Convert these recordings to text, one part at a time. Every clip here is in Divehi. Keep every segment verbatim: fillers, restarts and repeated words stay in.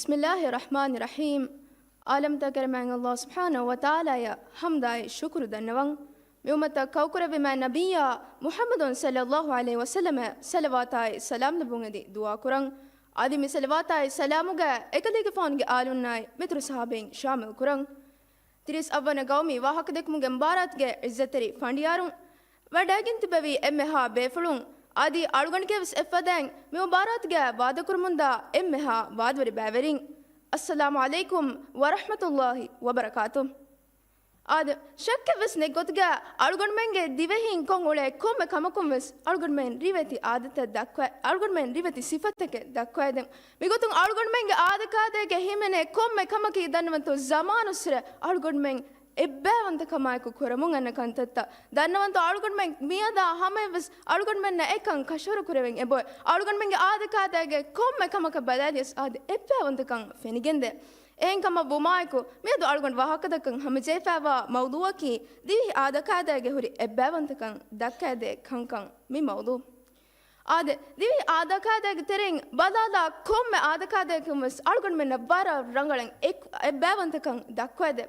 بسم الله الرحمن الرحيم. ޢާލަމްތަކުގެ މާތް ﷲ ސުބްޙާނަހޫ ވަތަޢާލާއަށް ޙަމްދާއި ޝުކުރު ދަންނަވަން. މި އުއްމަތަށް ކައުކުރެއްވި މާތް ނަބިއްޔާ މުޙައްމަދު ޞައްލައްލާހު ޢަލައިހި ވަސައްލަމަށް ޞަލަވާތާއި ސަލާމް ލެއްވުން އެދި ދުޢާ ކުރަން. އަދި މި ޞަލަވާތާއި ސަލާމުގައި އެކަލޭގެފާނުގެ އާލުންނާއި މިތުރު ޞަޙާބީން ޝާމިލް ކުރަން. ތިރީސް އަށްވަނަ ގައުމީ ވާހަކަދެއްކުމުގެ މުބާރާތުގެ ޢިއްޒަތްތެރި ފަނޑިޔާރުން، ވަޑައިގެން ތިއްބެވި އެންމެހާ ބޭފުޅުން، އަދި އަޅުގަނޑުގެ ވެސް އެއްފަދައިން މި މުބާރާތުގައި ވާދަކުރަމުންދާ އެންމެހާ ވާދަވެރި ބައިވެރިން، އައްސަލާމު ޢަލައިކުމް ވަރަޙްމަތުﷲި ވަބަރަކާތު. އާދެ، ޝައްކެއް ވެސް ނެތް ގޮތުގައި އަޅުގަނޑުމެންގެ ދިވެހިން ކޮށް އުޅޭ ކޮންމެ ކަމަކުން ވެސް އަޅުގަނޑުމެން ރިވެތި އާދަތައް ދައްކަވަ، އަޅުގަނޑުމެން ރިވެތި ސިފަތަކެއް ދައްކަވައިދެން. މިގޮތުން އަޅުގަނޑުމެންގެ އާދަކާދައިގެ ހިމެނޭ ކޮންމެ ކަމަކީ ދަންނަވަންތޯ ޒަމާނުއްސުރެ އަޅުގަނޑުމެން އެއްބައިވަންތަކަމާއެކު ކުރަމުން އަންނަ ކަންތައްތައް. ދަންނަވަންތޯ އަޅުގަނޑުމެން މިއަދާ ހަމަޔަށްވެސް އަޅުގަނޑުމެންނަށް އެކަން ކަށަވަރު ކުރެވެން އެބައޮތް. އަޅުގަނޑުމެންގެ އާދަކާދައިގެ ކޮންމެ ކަމަކަށް ބަލާލިޔަސް އާދެ އެއްބައިވަންތަކަން ފެނިގެންދޭ. އެހެންކަމަށް ވުމާއެކު، މިއަދު އަޅުގަނޑު ވާހަކަދައްކަން ހަމަޖެހިފައިވާ މައުޟޫއަކީ، ދިވެހި އާދަކާދައިގެ ހުރި އެއްބައިވަންތަކަން ދައްކައިދޭ ކަންކަން މި މައުޟޫ. އާދެ، ދިވެހި އާދަކާދައިގެ ތެރެއިން ބަލާލާ ކޮންމެ އާދަކާދައަކުން ވެސް އަޅުގަނޑުމެންނަށް ވަރަށް ރަނގަޅަށް އެކު-، އެއްބައިވަންތަކަން ދައްކަވައިދޭ.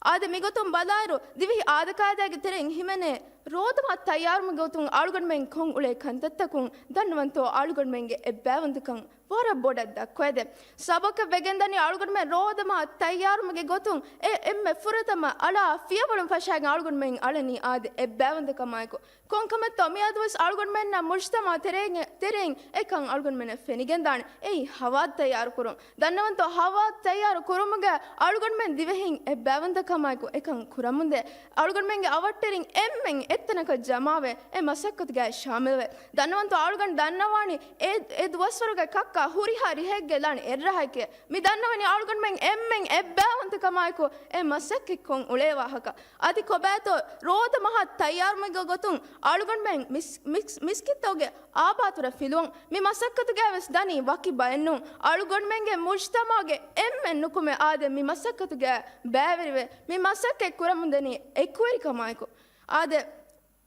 އާދެ، މިގޮތުން ބަލާއިރު، ދިވެހި އާދަކާދައިގެ ތެރެއިން ހިމެނޭ ރޯދަމަހަށް ތައްޔާރުވުމުގެ ގޮތުން އަޅުގަނޑުމެން ކޮށް އުޅޭ ކަންތައްތަކުން ދަންނަވަންތޯ އަޅުގަނޑުމެންގެ އެއްބައިވަންތަކަން ވަރަށް ބޮޑަށް ދައްކަވައިދޭ. ސަބަބަކަށް ވެގެންދަނީ އަޅުގަނޑުމެން ރޯދަމަހަށް ތައްޔާރުވުމުގެ ގޮތުން އެ އެންމެ ފުރަތަމަ އަޅާ ފިޔަވަޅުން ފަށާގެން އަޅުގަނޑުމެން އަޅަނީ އާދެ އެއްބައިވަންތަކަމާއެކު. ކޮންކަމެއްތޯ މިއަދުވެސް އަޅުގަނޑުމެންނަށް މުޖްތަމަޢު ތެރޭގެ-، ތެރެއިން އެކަން އަޅުގަނޑުމެންނަށް ފެނިގެންދާނެ. އެއީ ހަވާދު ތައްޔާރުކުރުން. ދަންނަވަންތޯ ހަވާދު ތައްޔާރު ކުރުމުގަ އަޅުގަނޑުމެން ދިވެހިން އެއްބައިވަންތަކަމާއެކު އެކަން ކުރަމުންދޭ. އަޅުގަނޑުމެންގެ އަވަށްޓެރިން އެންމެން އެއްތަނަކަށް ޖަމާވެ އެ މަސައްކަތުގައި ޝާމިލްވެ. ދަންނަވަންތޯ އަޅުގަނޑު ދަންނަވާނީ އެ، އެ ދުވަސްވަރުގެ ކައްކާ ހުރިހާ ރިހެއްގެ ލާން އެއްރަހަކޭ. މި ދަންނަވަނީ އަޅުގަނޑުމެން އެންމެން އެއްބައިވަންތަކަމާއެކު އެ މަސައްކަތް ކޮށް އުޅޭ ވާހަކަ. އަދި ކޮބާތޯ ރޯދަ މަހަށް ތައްޔާރުވުމުގެ ގޮތުން އަޅުގަނޑުމެން މިސް-، މިސް-، މިސްކިތްތަކުގެ އާބާތުރަ ފިލުވުން. މި މަސައްކަތުގައި ވެސް ދަނީ ވަކި ބައެއްނޫން. އަޅުގަނޑުމެންގެ މުޖްތަމަޢުގެ އެންމެން ނުކުމެ އާދެ މި މަސައްކަތުގައި ބައިވެރިވެ، މި މަސައްކަތް ކުރަމުން ދަނީ އެކުވެރިކަމާއެކު. އާދެ،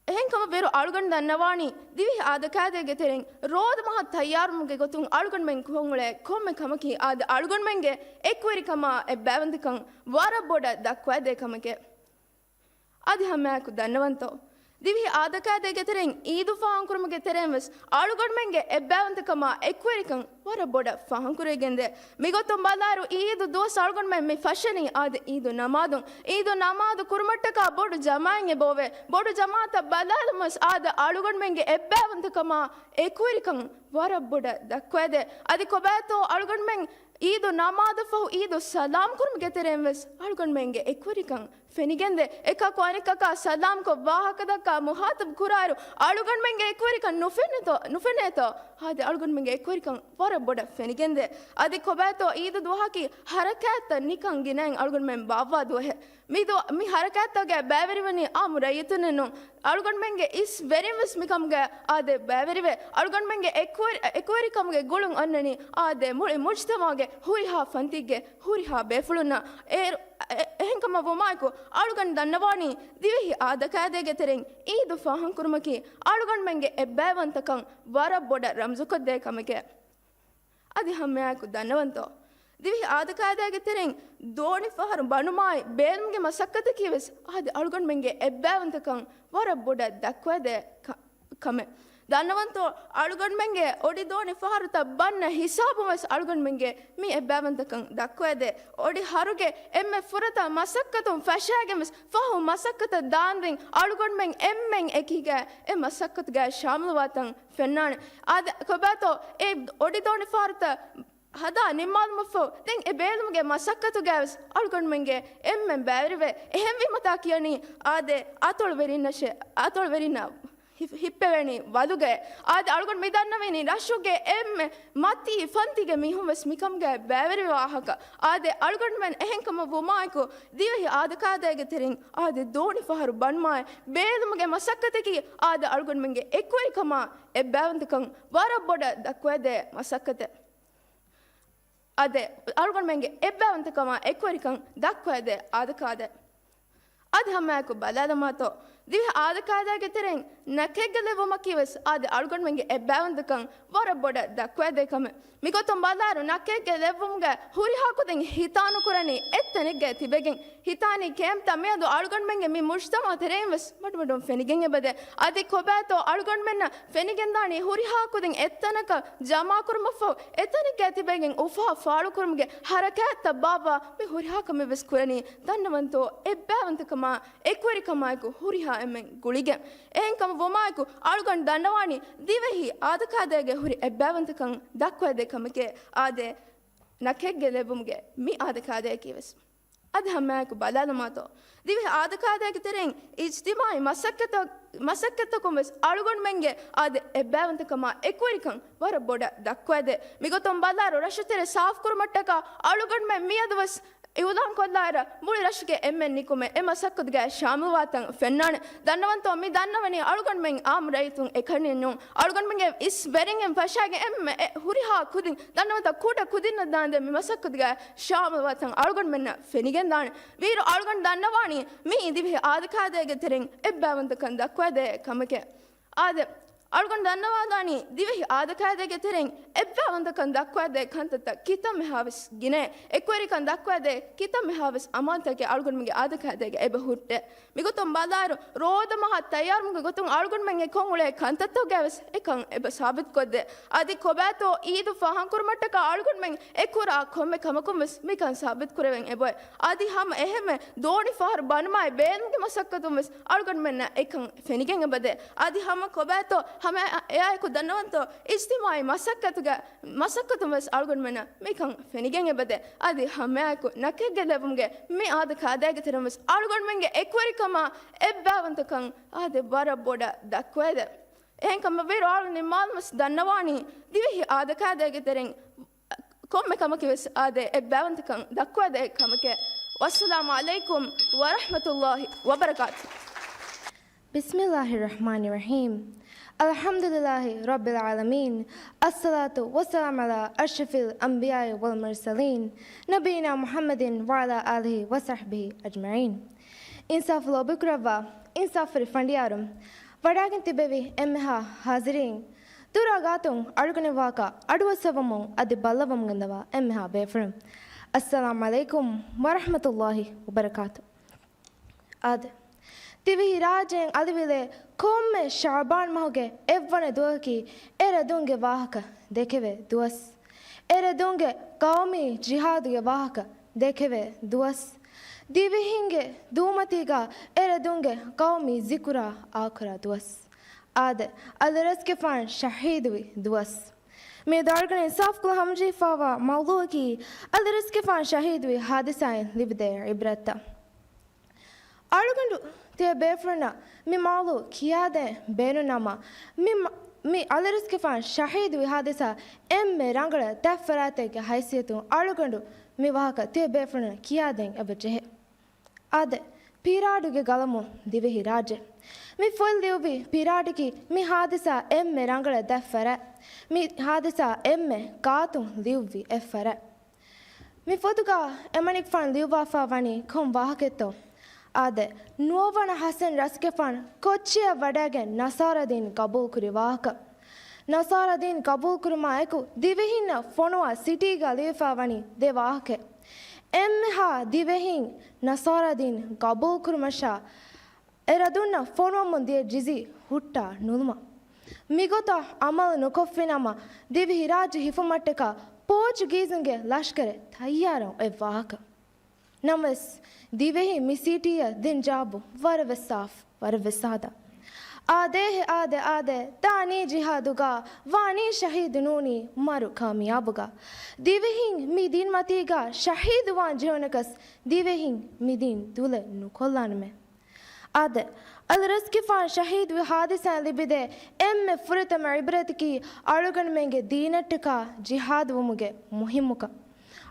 އެހެންކަމަށް ވޭރު އަޅުގަނޑު ދަންނަވާނީ ދިވެހި އާދަކާދައިގެ ތެރެއިން ރޯދަ މަހަށް ތައްޔާރުވުމުގެ ގޮތުން އަޅުގަނޑުމެން ކޮށް އުޅޭ ކޮންމެ ކަމަކީ އާދެ އަޅުގަނޑުމެންގެ އެކުވެރިކަމާ އެއްބައިވަންތަކަން ވަރަށް ބޮޑަށް ދައްކަވައިދޭ ކަމެކޭ. އަދި ހަމައެކު ދަންނަވަންތޯ، ދިވެހި އާދަކާދައިގެ ތެރެއިން އީދު ފާހަގަކުރުމުގެ ތެރެއިން ވެސް އަޅުގަނޑުމެންގެ އެއްބައިވަންތަކަމާ އެކުވެރިކަން ވަރަށް ބޮޑަށް ފާހަގަކުރެވިގެންދޭ. މިގޮތުން ބަލާއިރު، އީދު ދުވަސް އަޅުގަނޑުމެން މި ފަށަނީ އާދެ އީދު ނަމާދުން. އީދު ނަމާދު ކުރުމަށްޓަކާ ބޮޑު ޖަމާޢަތް އެބައޮވޭ. ބޮޑު ޖަމާޢަތަށް ބަލާލުމަށް އާދެ އަޅުގަނޑުމެންގެ އެއްބައިވަންތަކަމާ އެކުވެރިކަން ވަރަށް ބޮޑަށް ދައްކަވައިދޭ. އަދި ކޮބާތޯ އަޅުގަނޑުމެން އީދު ނަމާދަށް ފަހު އީދު ސަލާމް ކުރުމުގެ ތެރެއިން ވެސް އަޅުގަނޑުމެންގެ އެކުވެރިކަން ފެނިގެންދޭ. އެކަކު އަނެކަކާ ސަލާމްކޮށް ވާހަކަދައްކާ މުޚާޠަބް ކުރާއިރު، އަޅުގަނޑުމެންގެ އެކުވެރިކަން ނުފެނޭތޯ، ނުފެނޭތޯ؟ އާދެ އަޅުގަނޑުމެންގެ އެކުވެރިކަން ވަރަށް ބޮޑަށް ފެނިގެންދޭ. އަދި ކޮބާތޯ އީދު ދުވަހަކީ ހަރަކާތްތައް ނިކަން ގިނައިން އަޅުގަނޑުމެން ބާއްވާ ދުވަހެއް. މި ދު-، މި ހަރަކާތްތަކުގައި ބައިވެރިވަނީ އާއްމު ރައްޔިތުންނެއް ނޫން. އަޅުގަނޑުމެންގެ އިސް ވެރިން ވެސް މިކަމުގައި އާދެ ބައިވެރިވެ. އަޅުގަނޑުމެންގެ އެކުވެރި-، އެކުވެރިކަމުގެ ގުޅުން އޮންނަނީ އާދެ މުޅި މުޖްތަމަޢުގެ ހުރިހާ ފަންތިއެއްގެ ހުރިހާ ބޭފުޅުންނަށް. އޭރު-، އެ-، އެހެންކަމަށް ވުމާއެކު، އަޅުގަނޑު ދަންނަވާނީ ދިވެހި އާދަކާދައިގެ ތެރެއިން އީދު ފާހަގަކުރުމަކީ އަޅުގަނޑުމެންގެ އެއްބައިވަންތަކަން ވަރަށް ބޮޑަށް ރަމްޒުކޮށްދޭ ކަމެކޭ. އަދި ހަމައެކު ދަންނަވަންތޯ، ދިވެހި އާދަކާދައިގެ ތެރެއިން ދޯނި ފަހަރު ބަނުމާއި ބޭލުމުގެ މަސައްކަތަކީ ވެސް އާދެ އަޅުގަނޑުމެންގެ އެއްބައިވަންތަކަން ވަރަށް ބޮޑަށް ދައްކަވައިދޭ ކަ-، ކަމެއް. ދަންނަވަންތޯ، އަޅުގަނޑުމެންގެ އޮޑި ދޯނި ފަހަރުތައް ބަންނަ ހިސާބުން ވެސް އަޅުގަނޑުމެންގެ މި އެއްބައިވަންތަކަން ދައްކަވައިދޭ. އޮޑި ހަރުގެ އެންމެ ފުރަތަމަ މަސައްކަތުން ފަށާގެން ވެސް ފަހު މަސައްކަތަށް ދާންދެން އަޅުގަނޑުމެން އެންމެން އެކީގަ އެ މަސައްކަތުގައި ޝާމިލުވާތަން ފެންނާނެ. އާދެ، ކޮބާތޯ އެ އޮޑި ދޯނި ފަހަރުތައް ހަދާ ނިންމާލުމަށްފަހު، ދެން އެ ބޭލުމުގެ މަސައްކަތުގައިވެސް އަޅުގަނޑުމެންގެ އެންމެން ބައިވެރިވެ. އެހެންވީމަތާ ކިޔަނީ، އާދެ، އަތޮޅުވެރިންނަށެ-، އަތޮޅުވެރިންނަށް ހި-، ހިއްޕެވެނީ ވަލުގައެ. އާދެ، އަޅުގަނޑު މި ދަންނަވަނީ ރަށުގެ އެންމެ މަތީ ފަންތީގެ މީހުން ވެސް މިކަމުގައި ބައިވެރިވެ ވާހަކަ. އާދެ، އަޅުގަނޑުމެން އެހެންކަމަށް ވުމާއެކު، ދިވެހި އާދަކާދައިގެ ތެރެއިން އާދެ، ދޯނި ފަހަރު ބަނުމާއި ބޭލުމުގެ މަސައްކަތަކީ އާދެ، އަޅުގަނޑުމެންގެ އެކުވެރިކަމާ އެއްބައިވަންތަކަން ވަރަށް ބޮޑަށް ދައްކަވައިދޭ މަސައްކަތެއް. އާދެ، އަޅުގަނޑުމެންގެ އެއްބައިވަންތަކަމާ އެކުވެރިކަން ދައްކަވައިދޭ އާދަކާދައި. އަދި ހަމައެކު ބަލާލަމާތޯ، ދިވެހި އާދަކާދައިގެ ތެރެއިން ނަކެއްގެ ލެއްވުމަކީ ވެސް އާދެ އަޅުގަނޑުމެންގެ އެއްބައިވަންތަކަން ވަރަށް ބޮޑަށް ދައްކަވައިދޭ ކަމެއް. މިގޮތުން ބަލާއިރު، ނަކެއްގެ ލެއްވުމުގައި ހުރިހާ ކުދިން ހިތާނުކުރަނީ އެއްތަނެއްގައި ތިބެގެން. ހިތާނީ ކޭމްތައް މިއަދު އަޅުގަނޑުމެންގެ މި މުޖްތަމަޢު ތެރެއިން ވެސް މަޑުމަޑުން ފެނިގެން އެބަދޭ. އަދި ކޮބާތޯ އަޅުގަނޑުމެންނަށް ފެނިގެންދާނީ ހުރިހާ ކުދިން އެއްތަނަކަށް ޖަމާކުރުމަށްފަހު، އެތަނެއްގައި ތިބެގެން އުފާ ފާޅުކުރުމުގެ ހަރަކާތްތައް ބާއްވާ މި ހުރިހާ ކަމެއް ވެސް ކުރަނީ ދަންނަވަންތޯ އެއްބައިވަންތަކަމާ އެކުވެރިކަމާއެކު ހުރިހާ އެންމެން ގުޅިގެން. އެހެން ކަމަށް ވުމާއެކު، އަޅުގަނޑު ދަންނަވާނީ ދިވެހި އާދަކާދައިގެ ހުރި އެއްބައިވަންތަކަން ދައްކަވައިދޭ ކަމެކޭ. އާދެ، ނަކެއްގެ ލެއްވުމުގެ މި އާދަކާދައަކީ ވެސް. އަދި ހަމައެކު ބަލާލަމާތޯ، ދިވެހި އާދަކާދައިގެ ތެރެއިން އިޖްތިމާޢީ މަސައްކަތަށް، މަސައްކަތްތަކުން ވެސް އަޅުގަނޑުމެންގެ އާދެ އެއްބައިވަންތަކަމާ އެކުވެރިކަން ވަރަށް ބޮޑަށް ދައްކަވައިދޭ. މިގޮތުން ބަލާއިރު، ރަށުތެރެ ސާފުކުރުމަށްޓަކާ އަޅުގަނޑުމެން މިއަދު ވެސް އިއުލާން ކޮށްލާއިރަށް، މުޅި ރަށުގެ އެންމެން ނިކުމެ އެ މަސައްކަތުގައި ޝާމިލްވާތަން ފެންނާނެ. ދަންނަވަންތޯ، މި ދަންނަވަނީ އަޅުގަނޑުމެން އާއްމު ރައްޔިތުން އެކަނި ނޫން. އަޅުގަނޑުމެންގެ އިސް ވެރިން ފަށާގެން އެންމެ އެ ހުރިހާ ކުދިން، ދަންނަވަންތޯ، ކުޑަ ކުދިންނަށް ދާންދެން މި މަސައްކަތުގައި ޝާމިލްވާތަން އަޅުގަނޑުމެންނަށް ފެނިގެންދާނެ. ވީއިރު އަޅުގަނޑު ދަންނަވާނީ މިއީ ދިވެހި އާދަކާދައިގެ ތެރެއިން އެއްބައިވަންތަކަން ދައްކަވައިދޭ ކަމެކޭ. އާދެ، އަޅުގަނޑު ދަންނަވާލާނީ ދިވެހި އާދަކާދައިގެ ތެރެއިން އެއްބައިވަންތަކަން ދައްކަވައިދޭ ކަންތައްތައް ކިތަންމެހާވެސް ގިނައޭ. އެކުވެރިކަން ދައްކަވައިދޭ ކިތަންމެހާވެސް އަމާންތަކެއް އަޅުގަނޑުމެންގެ އާދަކާދައިގަ އެބަ ހުއްޓޭ. މިގޮތުން ބަލާއިރު، ރޯދަމަހަށް ތައްޔާރުވުމުގެ ގޮތުން އަޅުގަނޑުމެން އެ ކޮށް އުޅޭ ކަންތައްތަކުގައި ވެސް އެކަން އެބަ ސާބިތުކޮށްދޭ. އަދި ކޮބާތޯ އީދު ފާހަގަކުރުމަށްޓަކާ އަޅުގަނޑުމެން އެ ކުރާ ކޮންމެ ކަމަކުން ވެސް މިކަން ސާބިތުކުރެވެން އެބައޮތް. އަދި ހަމަ އެހެންމެ ދޯނި ފަހަރު ބަނުމާއި ބޭނުމުގެ މަސައްކަތުން ވެސް އަޅުގަނޑުމެންނަށް އެކަން ފެނިގެން އެބަދޭ. އަދި ހަމަ ކޮބާތޯ ހަމަ އެއާއެކު ދަންނަވަންތޯ، އިޖްތިމާޢީ މަސައްކަތުގެ މަސައްކަތުން ވެސް އަޅުގަނޑުމެންނަށް މިކަން ފެނިގެން އެބަދޭ. އަދި ހަމައެކު ނަކެއްގެ ލެއްވުމުގެ މި އާދަ ކާދައިގެ ތެރެއިން ވެސް އަޅުގަނޑުމެންގެ އެކުވެރިކަމާ އެއްބައިވަންތަކަން އާދެ ވަރަށް ބޮޑަށް ދައްކުވައިދޭ. އެހެންކަމަށް ވީއިރު އަޅުގަނޑު ނިންމާލަން ވެސް ދަންނަވާނީ ދިވެހި އާދަ ކާދައިގެ ތެރެއިން ކޮންމެ ކަމަކީ ވެސް އާދެ އެއްބައިވަންތަކަން ދައްކުވައިދޭ ކަމެކޭ. ވައްސަލާމު ޢަލައިކުމް ވަރަޙްމަތުﷲި ވަބަރަކާތު. بسم الله الرحمن الرحيم. الحمد لله رب العالمين. الصلاة والسلام على أشرف الأنبياء والمرسلين، نبينا محمد وعلى آله وصحبه أجمعين. އިންސާފު ލޯބިކުރައްވާ އިންސާފުވެރި ފަނޑިޔާރުން، ވަޑައިގެން ތިބެވި އެންމެހާ ޙާޟިރީން، ދުރާ ގާތުން އަޅުގަނޑު ވާކަށް އަޑުއައްސަވަމުން އަދި ބައްލަވަމުން ގެންދަވާ އެންމެހާ ބޭފުޅުން، އައްސަލާމު ޢަލައިކުމް ވަރަޙްމަތުﷲި ވަބަރަކާތު. އާދެ، ދިވެހިރާއްޖޭން އަލިވިލޭ ކޮންމެ ޝަޢުބާން މަހުގެ އެއްވަނަ ދުވަހަކީ އެ ރަދުންގެ ވާހަކަ ދެކެވޭ ދުވަސް. އެ ރަދުންގެ ޤައުމީ ޖިހާދުގެ ވާހަކަ ދެކެވޭ ދުވަސް. ދިވެހިންގެ ދޫމަތީގަ އެ ރަދުންގެ ޤައުމީ ޒިކުރާ އާކުރާ ދުވަސް. އާދެ، އަލިރަސްގެފާން ޝަހީދުވި ދުވަސް. މިއަދު އަޅުގަނޑު އިންސާފުކޮށްލަން ހަމަޖެހިފައިވާ މައުޟޫޢަކީ އަލިރަސްގެފާން ޝަހީދުވި ޙާދިސާއިން ލިބިދޭ ޢިބްރަތްތައް. އަޅުގަނޑު ތިޔަ ބޭފުޅުންނަށް މި މައުޟޫޢު ކިޔާދޭން ބޭނުންނަމަ، މި މަ-، މި އަލިރަސްގެފާން ޝަހީދުވި ޙާދިސާ އެންމެ ރަނގަޅަށް ދަތްފަރާތެއްގެ ހައިސިއްޔަތުން އަޅުގަނޑު މި ވާހަކަ ތިޔަ ބޭފުޅުންނަށް ކިޔާދޭން އެބަ ޖެހޭ. އާދެ، ޕިރާޑުގެ ގަލަމުން ދިވެހި ރާއްޖެ. މި ފޮތް ލިޔުއްވި ޕިރާޑަކީ މި ހާދިސާ އެންމެ ރަނގަޅަށް ދަތް ފަރާތް. މި ހާދިސާ އެންމެ ގާތުން ލިޔުއްވި އެއް ފަރާތް. މި ފޮތުގަ އެމަނިކުފާނު ލިޔުއްވާފަ ވަނީ ކޮން ވާހަކައެއްތޯ؟ އާދެ، ނުވަވަނަ ޙަސަން ރަސްގެފާނު ކޮއްޗިއަށް ވަޑައިގެން ނަޞާރާ ދީން ގަބޫލުކުރި ވާހަކަ. ނަޞާރާ ދީން ގަބޫލުކުރުމާ އެކު ދިވެހިންނަށް ފޮނުވާ ސިޓީގަ ލިޔެފަ ވަނީ ދެ ވާހަކައެއް. އެންމެހާ ދިވެހިން ނަޞާރާ ދީން ގަބޫލުކުރުމަށާ އެ ރަދުންނަށް ފޮނުވަމުން ދިޔަ ޖިޒި ހުއްޓާ ނުލުމަށް. މިގޮތަށް ޢަމަލު ނުކޮށްފިނަމަ، ދިވެހިރާއްޖެ ހިފުމަށްޓަކާ ޕޯޗުގީޒުންގެ ލަޝްކަރެއް ތައްޔާރަށް އޮތް ވާހަކަ. ނަމަވެސް، ދިވެހި މި ސިޓީއަށް ދިން ޖަވާބު ވަރަށް ވެސް ސާފު، ވަރަށް ވެސް ސާދާ. އާދޭހެ، އާދޭ، އާދޭ، ދާނީ ޖިހާދުގަ، ވާނީ ޝަހީދު ނޫނީ މަރު ކާމިޔާބުގަ. ދިވެހިން މި ދީންމަތީގަ ޝަހީދުވާން ޖެހުނަކަސް، ދިވެހިން މި ދީން ދުލެއް ނުކޮށްލާނަމޭ. އާދެ، އަލިރަސްގެފާން ޝަހީދުވި ހާދިސާއިން ލިބިދޭ އެންމެ ފުރަތަމަ ޢިބްރަތަކީ އަޅުގަނޑުމެންގެ ދީނަށްޓަކާ ޖިހާދުވުމުގެ މުހިއްމުކަން.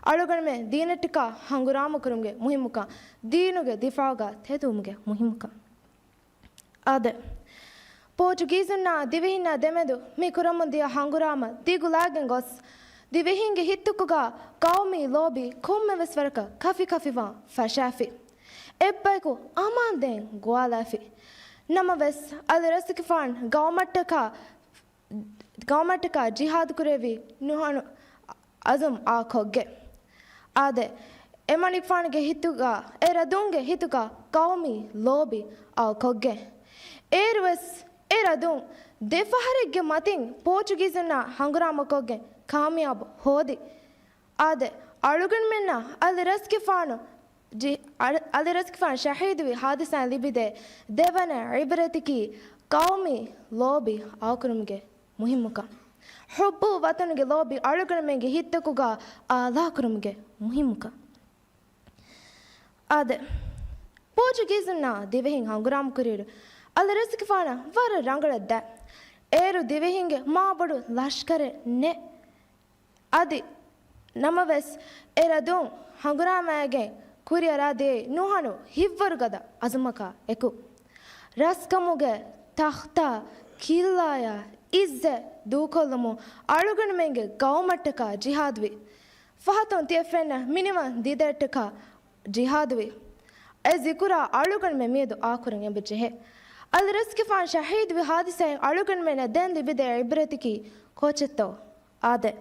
އަޅުގަނޑުމެން ދީނަށްޓަކާ ހަނގުރާމަކުރުމުގެ މުހިއްމުކަން، ދީނުގެ ދިފާޢުގަ ތެދުވުމުގެ މުހިއްމުކަން. އާދެ، ޕޯޗުގީޒުންނާ ދިވެހިންނާ ދެމެދު މި ކުރަމުން ދިޔަ ހަނގުރާމަ ދިގުލާގެން ގޮސް، ދިވެހިންގެ ހިތުކުގަ ޤައުމީ ލޯބި ކޮންމެވެސް ވަރަކަށް ކަފިކަފިވާން ފަށާފި. އެއްބަޔަކު އަމާންދޭން ގޮވާލާފި. ނަމަވެސް، އަލި ރަސްގެފާން ގައުމަށްޓަކާ، ގައުމަށްޓަކާ ޖިހާދު ކުރެއްވީ ނުހަނު އަޒުމް އާކޮށްގެ. އާދެ، އެމަނިކުފާނުގެ ހިތުގަ، އެ ރަދުންގެ ހިތުގަ ޤައުމީ ލޯބި އާކޮށްގެ. އޭރުވެސް އެ ރަދުން ދެ ފަހަރެއްގެ މަތިން ޕޯޗުގީޒުންނާ ހަނގުރާމަކޮށްގެން ކާމިޔާބު ހޯދި. އާދެ، އަޅުގަނޑުމެންނަށް އަލި ރަސްގެފާނު ޖި-، އަ-، އަލި ރަސްގެފާނު ޝަހީދުވި ހާދިސާއިން ލިބިދޭ ދެވަނަ ޢިބްރަތަކީ ޤައުމީ ލޯބި އާކުރުމުގެ މުހިއްމުކަން. ޙުއްބު ވަޠަނުގެ ލޯބި އަޅުގަނޑުމެންގެ ހިތްތަކުގަ އާލާކުރުމުގެ މުހިއްމުކަން. އާދެ، ޕޯޗުގީޒުންނާ ދިވެހިން ހަނގުރާމަކުރިއިރު، އަލި ރަސްގެފާނަށް ވަރަށް ރަނގަޅަށް ދާ. އޭރު ދިވެހިންގެ މާބޮޑު ލަޝްކަރެއް ނެތް. އަދި ނަމަވެސް، އެ ރަދުން ހަނގުރާމައިގެން ކުރިއަރާދިޔައީ ނުހަނު ހިތްވަރުގަދަ އަޒުމަކާ އެކު. ރަސްކަމުގެ ތަޚްތާ، ކިއްލާޔާ، އިއްޒަތް ދޫކޮށްލުމުން އަޅުގަނޑުމެންގެ ގައުމަށްޓަކާ ޖިހާދުވި. ފަހަތުން ތިޔަ ފެންނަ މިނިވަން ދިދައަށްޓަކާ ޖިހާދުވި. އެ ޒިކުރާ އަޅުގަނޑުމެން މިއަދު އާކުރަން އެބަޖެހޭ. އަލި ރަސްގެފާން ޝަހީދުވި ހާދިސާއިން އަޅުގަނޑުމެންނަށް ދެން ލިބިދޭ ޢިބްރަތަކީ ކޯޗެއްތޯ؟ އާދެ،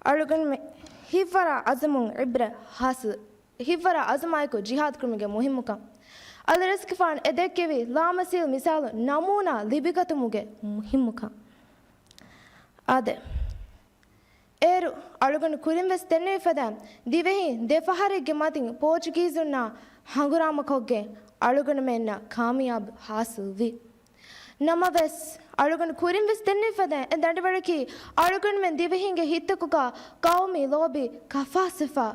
އަޅުގަނޑުމެން ހިތްވަރާ އަޒުމުން ޢިބްރަތް ހާސިލް، ހިތްވަރާ އަޒުމާއެކު ޖިހާދު ކުރުމުގެ މުހިއްމުކަން. އަލި ރަސްގެފާން އެ ދެއްކެވި ލާމަސީލް މިސާލު ނަމޫނާ ލިބިގަތުމުގެ މުހިއްމުކަން. އާދެ، އޭރު އަޅުގަނޑު ކުރިން ވެސް ދެންނެވި ފަދައިން، ދިވެހިން ދެ ފަހަރެއްގެ މަތިން ޕޯޗުގީޒުންނާ ހަނގުރާމަކޮށްގެން އަޅުގަނޑުމެންނަށް ކާމިޔާބު ހާސިލްވި. ނަމަވެސް، އަޅުގަނޑު ކުރިން ވެސް ދެންނެވި ފަދައިން، އެ ދަނޑިވަޅަކީ އަޅުގަނޑުމެން ދިވެހިންގެ ހިތްތަކުގަ ޤައުމީ ލޯބި ކަފާސިފާ،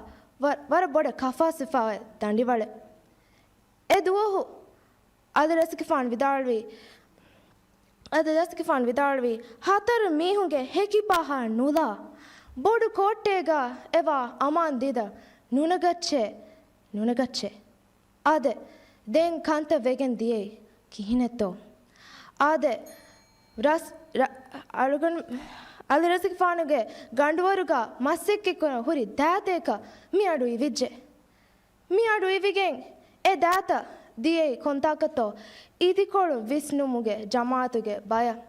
ވަ-، ވަރަށް ބޮޑަށް ކަފާސިފާ ދަނޑިވަޅެއް. އެ ދުވަހު އަލި ރަސްގެފާން ވިދާޅުވީ، އަލި ރަސްގެފާން ވިދާޅުވީ، ހަތަރު މީހުންގެ ހެކި ބަހަށް ނުލާ، ބޮޑު ކޯއްޓޭގަ އެވާ އަމާން ދިދަ ނުނަގައްޗޭ، ނުނަގައްޗޭ. އާދެ، ދެން ކަންތައް ވެގެން ދިޔައީ ކިހިނެއްތޯ؟ އާދެ، ރަސް-، ރަ-، އަޅުގަނޑު-، އަލި ރަސްގެފާނުގެ ގަނޑުވަރުގަ މަސައްކަތްކުރަން ހުރި ދާތައަކަށް މި އަޑު އިވިއްޖެ. މި އަޑު އިވިގެން އެ ދާތައް ދިޔައީ ކޮންތާކަށްތޯ؟ އިދިކޮޅު ވިސްނުމުގެ ޖަމާއަތުގެ ބަޔަށް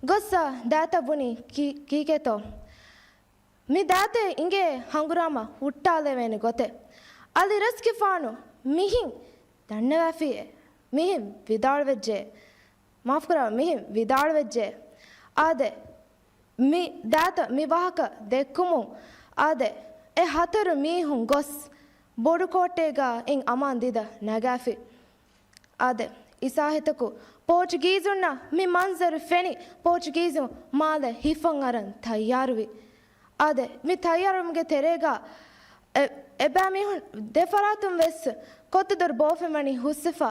ގޮއްސަ ދާތައް ބުނީ ކީ-، ކީކޭތޯ؟ މި ދާތައް އިނގޭ ހަނގުރާމަ ހުއްޓާލެވޭނެ ގޮތެއް. އަލި ރަސްގެފާނު މިހިން ދަންނަވާފިއޭ، މިހިން ވިދާޅުވެއްޖެ. މާފުކުރާ، މިހިން ވިދާޅުވެއްޖެ. އާދެ، މި ދާތަ މި ވާހަކަ ދެއްކުމުން، އާދެ، އެ ހަތަރު މީހުން ގޮސް ބޮޑު ކޯއްޓޭގަ އިން އަމާން ދިދަ ނަގާފި. އާދެ، އިސާހިތަކު ޕޯޗުގީޒުންނަށް މި މަންޒަރު ފެނި، ޕޯޗުގީޒުން މާލެ ހިފަން އަރަން ތައްޔާރުވި. އާދެ، މި ތައްޔާރުވުމުގެ ތެރޭގަ އެ-، އެބައިމީހުން ދެފަރާތުން ވެސް ކޮއްތަދޮރު ބޯފެން ވަނީ ހުސްވެފަ.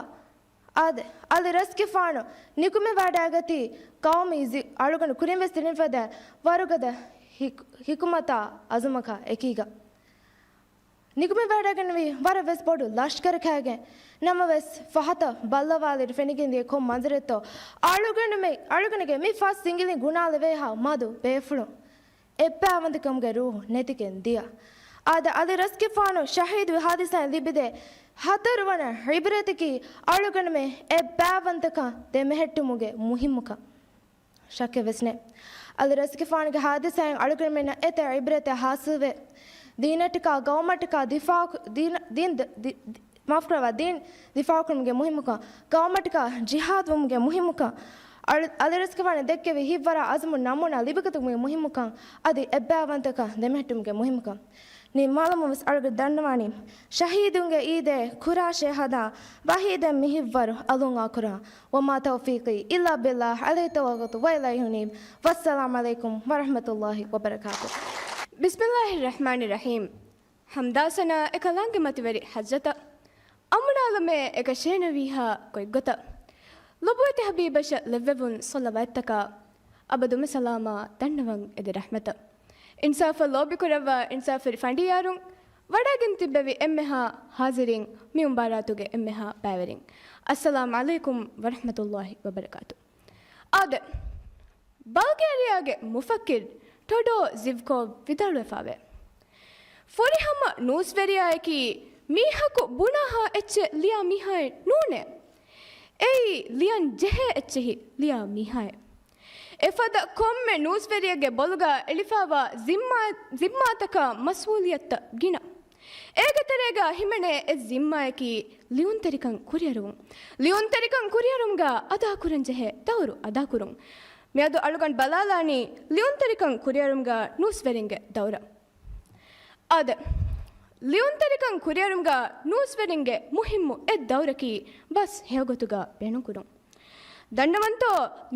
އާދެ، އަލި ރަސްގެފާނު ނިކުމެވަޑައިގަތީ ޤައުމީ ޒި-، އަޅުގަނޑު ކުރިން ވެސް ދެނެވިފަދަ ވަރުގަދަ ހިކު-، ހިކުމަތާ އަޒުމަކާ އެކީގަ. ނިކުމެވަޑައިގެންނެވީ ވަރަށް ވެސް ބޮޑު ލަޝްކަރެއް ކައިގެން. ނަމަވެސް، ފަހަތަށް ބައްލަވާލިއިރު ފެނިގެންދިޔަ ކޮން މަންޒަރެއްތޯ؟ އަޅުގަނޑުމެ-، އަޅުގަނޑުގެ މި ފަސް ސިނގިލިން ގުނާލެވޭހާ މަދު ބޭފުޅުން. އެއްބައިވަންތަކަމުގެ ރޫހު ނެތިގެން ދިޔަ. އާދެ، އަލި ރަސްގެފާނު ޝަހީދުވި ހާދިސާއިން ލިބިދޭ ހަތަރުވަނަ ޢިބްރަތަކީ އަޅުގަނޑުމެ އެއްބައިވަންތަކަން ދެމެހެއްޓުމުގެ މުހިއްމުކަން. ޝައްކެއް ވެސް ނެތް. އަލި ރަސްގެފާނުގެ ހާދިސާއިން އަޅުގަނޑުމެންނަށް އެތައް ޢިބްރަތެއް ހާސިލްވޭ. ދީނަށްޓަކާ ގައުމަށްޓަކާ ދިފާޢު، ދީން، ދީން ދި-، ދި-، މާފުކުރައްވާ، ދީން ދިފާޢުކުރުމުގެ މުހިއްމުކަން، ޤައުމަށްޓަކާ ޖިހާދުވުމުގެ މުހިއްމުކަން، އަލި-، އަލިރަސްގެފާނު ދެއްކެވި ހިތްވަރާ އަޒުމު ނަމޫނާ ލިބިގަތުމުގެ މުހިއްމުކަން، އަދި އެއްބައިވަންތަކަން ދެމެހެއްޓުމުގެ މުހިއްމުކަން. ނިންމާލުމުން ވެސް އަޅުގަނޑު ދަންނަވާނީ، ޝަހީދުންގެ އީދޭ ކުރާށޭ ހަދާ، ވަހީދެން މިހިތްވަރު އަލުން އާކުރާ. وما توفيقي إلا بالله عليه توكلت وإليه أنيب. والسلام عليكم ورحمة الله وبركاته. بسم الله الرحمن الرحيم. ޙަމްދާ ސަނާ އެކަލާނގެ މަތިވެރި ޙަޟްރަތަށް، އަމުނާލަމޭ އެކަށޭނެވީހާ ގޮތްގޮތަށް، ލޮބުވެތި ޙަބީބަށަށް ލެއްވެވުން ޞަލަވާތްތަކާ، އަބަދުމެ ސަލާމާ ދަންނަވަން އެދި ރަޙްމަތަށް. އިންސާފަށް ލޯބިކުރައްވާ އިންސާފުވެރި ފަނޑިޔާރުން، ވަޑައިގެން ތިއްބެވި އެންމެހާ ޙާޟިރީން، މި މުބާރާތުގެ އެންމެހާ ބައިވެރިން، އައްސަލާމް ޢަލައިކުމް ވަރަޙްމަތުﷲި ވަބަރަކާތު. އާދެ، ބަލްގޭރިއާގެ މުފައްކިރު ޓޮޑޯ ޒިވްކޯވް ވިދާޅުވެފައިވޭ، ފުރިހަމަ ނޫސްވެރިޔާއަކީ މީހަކު ބުނާހާ އެއްޗެއް ލިޔާ މީހާއެއް ނޫނޭ. އެއީ ލިޔަން ޖެހޭ އެއްޗެހި ލިޔާ މީހާއެއް. އެފަދަ ކޮންމެ ނޫސްވެރިއެއްގެ ބޮލުގަ އެޅިފާވާ ޒިންމާ، ޒިންމާތަކާ މަސްއޫލިއްޔަތުތައް ގިނަ. އޭގެ ތެރޭގަ ހިމެނޭ އެއް ޒިންމާއަކީ ލިޔުންތެރިކަން ކުރިއަރުވުން. ލިޔުންތެރިކަން ކުރިއަރުމުގަ އަދާކުރަންޖެހޭ ދައުރު އަދާކުރުން. މިއަދު އަޅުގަނޑު ބަލާލާނީ ލިޔުންތެރިކަން ކުރިއަރުމުގަ ނޫސްވެރިންގެ ދައުރަށް. އާދެ، ލިޔުންތެރިކަން ކުރިއަރުމުގަ ނޫސްވެރިންގެ މުހިއްމު އެއް ދައުރަކީ ބަސް ހެޔޮގޮތުގަ ބޭނުންކުރުން. ދަންނަވަންތޯ،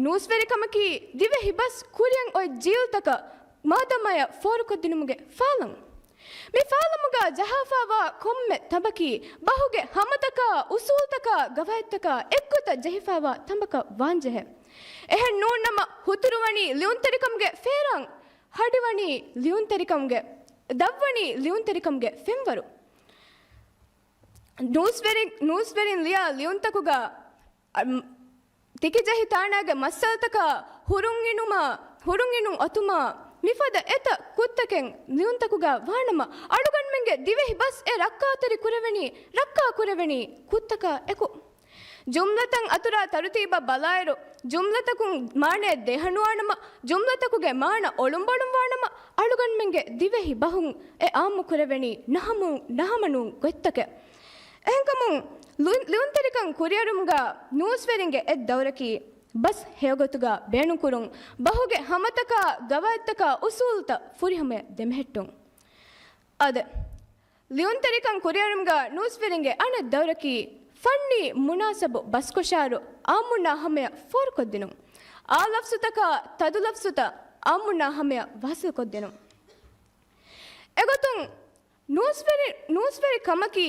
ނޫސްވެރިކަމަކީ ދިވެހި ބަސް ކުރިއަށް އޮތް ޖީލްތަކަށް މާދަމާޔަށް ފޯރުކޮށްދިނުމުގެ ފާލަން. މި ފާލަމުގަ ޖަހާފާވާ ކޮންމެ ތަނބަކީ ބަހުގެ ހަމަތަކާ، އުސޫލްތަކާ، ގަވާއިދުތަކާ އެއްގޮތަށް ޖެހިފާވާ ތަނބަކަށް ވާންޖެހޭ. އެހެން ނޫންނަމަ، ހުތުރުވަނީ ލިޔުންތެރިކަމުގެ ފޭރާން، ހަޑިވަނީ ލިޔުންތެރިކަމުގެ، ދަށްވަނީ ލިޔުންތެރިކަމުގެ ފެންވަރު. ނޫސްވެރިން، ނޫސްވެރިން ލިޔާ ލިޔުންތަކުގަ، އަ، މް، ތިކިޖެހި ތާނާގެ މައްސަލަތަކާ ހުރުންއިނުމާ، ހުރުންއިނުން އޮތުމާ، މިފަދަ އެތައް ކުށްތަކެއް ލިޔުންތަކުގަ ވާނަމަ، އަޅުގަނޑުމެންގެ ދިވެހި ބަސް އެ ރައްކާތެރި ކުރެވެނީ، ރައްކާ ކުރެވެނީ ކުށްތަކާ އެކު. ޖުމްލަތައް އަތުރާ ތަރުތީބަށް ބަލާއިރު، ޖުމްލަތަކުން މާނައެއް ދޭހަނުވާނަމަ، ޖުމްލަތަކުގެ މާނަ އޮޅުނބޮޅުން ވާނަމަ، އަޅުގަނޑުމެންގެ ދިވެހި ބަހުން އެ އާއްމު ކުރެވެނީ ނަހަމު-، ނަހަމަނޫން ގޮތްތަކެއް. އެހެންކަމުން، ލި-، ލިޔުންތެރިކަން ކުރިއަރުމުގަ ނޫސްވެރިންގެ އެއް ދައުރަކީ، ބަސް ހެޔޮގޮތުގަ ބޭނުންކުރުން، ބަހުގެ ހަމަތަކާ، ގަވާއިދުތަކާ، އުސޫލުތައް ފުރިހަމަޔަށް ދެމެހެއްޓުން. އާދެ، ލިޔުންތެރިކަން ކުރިއަރުމުގަ ނޫސްވެރިންގެ އަނެއް ދައުރަކީ، ފަންނީ މުނާސަބު ބަސްކޮށާރު އާއްމުންނާ ހަމަޔަށް ފޯރުކޮށްދިނުން. އާ ލަފްޒުތަކާ ތަދު ލަފްޒުތައް އާއްމުންނާ ހަމަޔަށް ވާސިލްކޮށްދިނުން. އެގޮތުން ނޫސްވެރި-، ނޫސްވެރި ކަމަކީ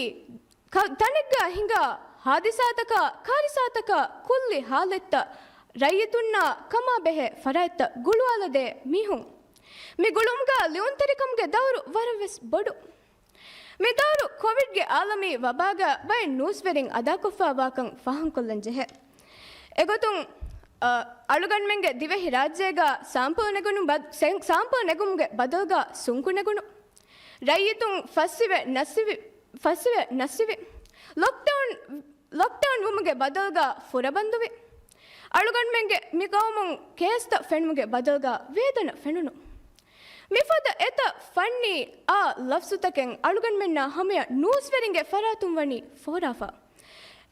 ކަ-، ތަނެއްގަ ހިނގާ ހާދިސާތަކާ، ކާރިސާތަކާ، ކުއްލި ހާލަތްތައް ރައްޔިތުންނާ ކަމާ ބެހޭ ފަރާތްތައް ގުޅުވާލަދޭ މީހުން. މި ގުޅުމުގަ ލިޔުންތެރިކަމުގެ ދައުރު ވަރަށް ވެސް ބޮޑު. މި ދައުރު ކޮވިޑްގެ އާލަމީ ވަބާގަ ބައެއް ނޫސްވެރިން އަދާކޮށްފާވާކަން ފާހަގަކޮށްލަން ޖެހޭ. އެގޮތުން، އަ، އަޅުގަނޑުމެންގެ ދިވެހި ރާއްޖޭގަ ސާމްޕަލް ނެގުނު ބަ-، ސެ-، ސާމްޕަލް ނެގުމުގެ ބަދަލުގަ ސުންކު ނެގުނު. ރައްޔިތުން ފަސްއިވެ ނަސްއިވި، ފަސްއިވެ ނަސްއިވި. ލޮކްޑައުން، ލޮކްޑައުން ވުމުގެ ބަދަލުގަ ފުރަބަންދުވި. އަޅުގަނޑުމެންގެ މި ގައުމުން ކޭސްތައް ފެނުމުގެ ބަދަލުގަ ވޭދަނަ ފެނުނު. މިފަދަ އެތައް ފަންނީ އާ ލަފްޒުތަކެއް އަޅުގަނޑުމެންނާ ހަމަޔަށް ނޫސްވެރިންގެ ފަރާތުން ވަނީ ފޯރާފަ.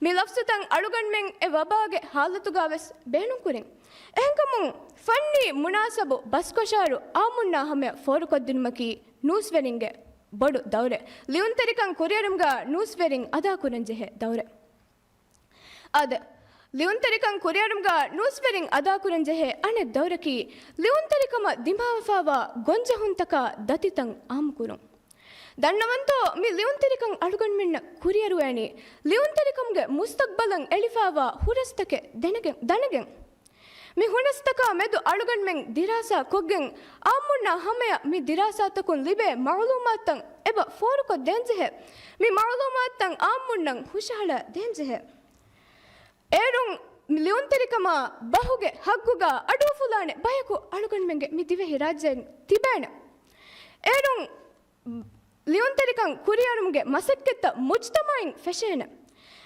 މި ލަފްޒުތައް އަޅުގަނޑުމެން އެ ވަބާގެ ހާލަތުގަ ވެސް ބޭނުންކުރިން. އެހެންކަމުން، ފަންނީ މުނާސަބު ބަސްކޮށާރު އާއްމުންނާ ހަމަޔަށް ފޯރުކޮށްދިނުމަކީ ނޫސްވެރިންގެ ބޮޑު ދައުރެއް. ލިޔުންތެރިކަން ކުރިއަރުމުގަ ނޫސްވެރިން އަދާކުރަންޖެހޭ ދައުރެއް. އާދެ، ލިޔުންތެރިކަން ކުރިއަރުމުގަ ނޫސްވެރިން އަދާކުރަންޖެހޭ އަނެއް ދައުރަކީ، ލިޔުންތެރިކަމަށް ދިމާވެފާވާ ގޮންޖެހުންތަކާ ދަތިތައް އާއްމުކުރުން. ދަންނަވަންތޯ، މި ލިޔުންތެރިކަން އަޅުގަނޑުމެންނަށް ކުރިއަރުވޭނީ، ލިޔުންތެރިކަމުގެ މުސްތަގްބަލަށް އެޅިފާވާ ހުރަސްތަކެއް ދެނެގެން، ދަނެގެން. މި ހުރަސްތަކާ މެދު އަޅުގަނޑުމެން ދިރާސާ ކޮށްގެން، އާއްމުންނާ ހަމަޔަށް މި ދިރާސާތަކުން ލިބޭ މަޢުލޫމާތުތައް އެބަ ފޯރުކޮށްދޭންޖެހޭ. މި މަޢުލޫމާތުތައް އާއްމުންނަށް ހުށަހަޅަ ދޭންޖެހޭ. އޭރުން ލިޔުންތެރިކަމާ ބަހުގެ ހައްގުގަ އަޑުއުފުލާނެ ބަޔަކު އަޅުގަނޑުމެންގެ މި ދިވެހި ރާއްޖޭން ތިބޭނެ. އޭރުން ލިޔުންތެރިކަން ކުރިއަރުމުގެ މަސައްކަތްތައް މުޖްތަމަޢިން ފެށޭނެ.